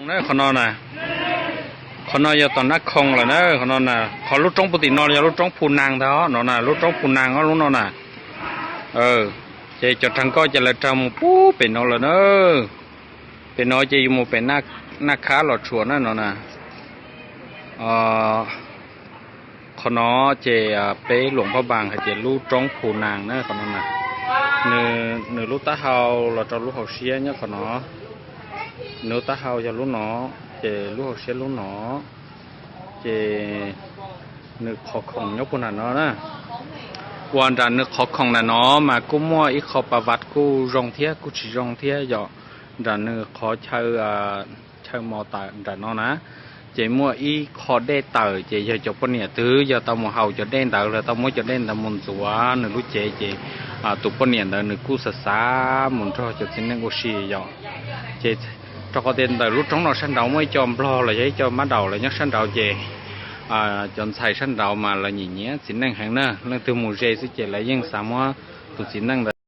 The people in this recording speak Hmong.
Qhov no na, qhov no yog tom Nab Khoo lawm na. Qhov no na, qhov lub roob puag tim no yog lub roob Phu Naas ntag no na, lub roob Phu Naas lub no na. Ces cov raug nkoj ces lawv raug mus puag pem no lawm na. Pem no ces yus mus pem Naj Khab los tshua na no na. Qhov no ces peb luam Phaj Npas hais tias lub roob Phu Naas na qhov no na. Nws lub taub hau los rau lub hauv siab nyob qhov no. Nws lub taub hau yog lub no, ces lub hauv siab lub no, ces nws qhov khoom nyob puag nram no na. Uas nram nws qhov khoom nram no mas kuj muaj ib qho pas vaj kuj zoo thiab kuj tsis zoo thiab yom. Nram nws qhov chaw mos tawm nram no na, ces muaj ib qho dej tawm, ces yog cov poj niam twg yog tau mus haus cov dej ntawd los tau muab cov dej ntawd mus ntxuav nws lub cev, ces tus poj niam ntawd nws kuj xav xav mus nrog cov txiv neej ua si yom. Ces rau qhov tias ntawm lub roob no sab nraud muaj ib co nplog los yog ib co mab daum los nyob sab nraud, ces cov ntxhais sab nraud mas lawv nyiam nyiam txiv neej heev na, leej twg mus ze xwb ces lawv yeej xav muab tus txiv neej ntawd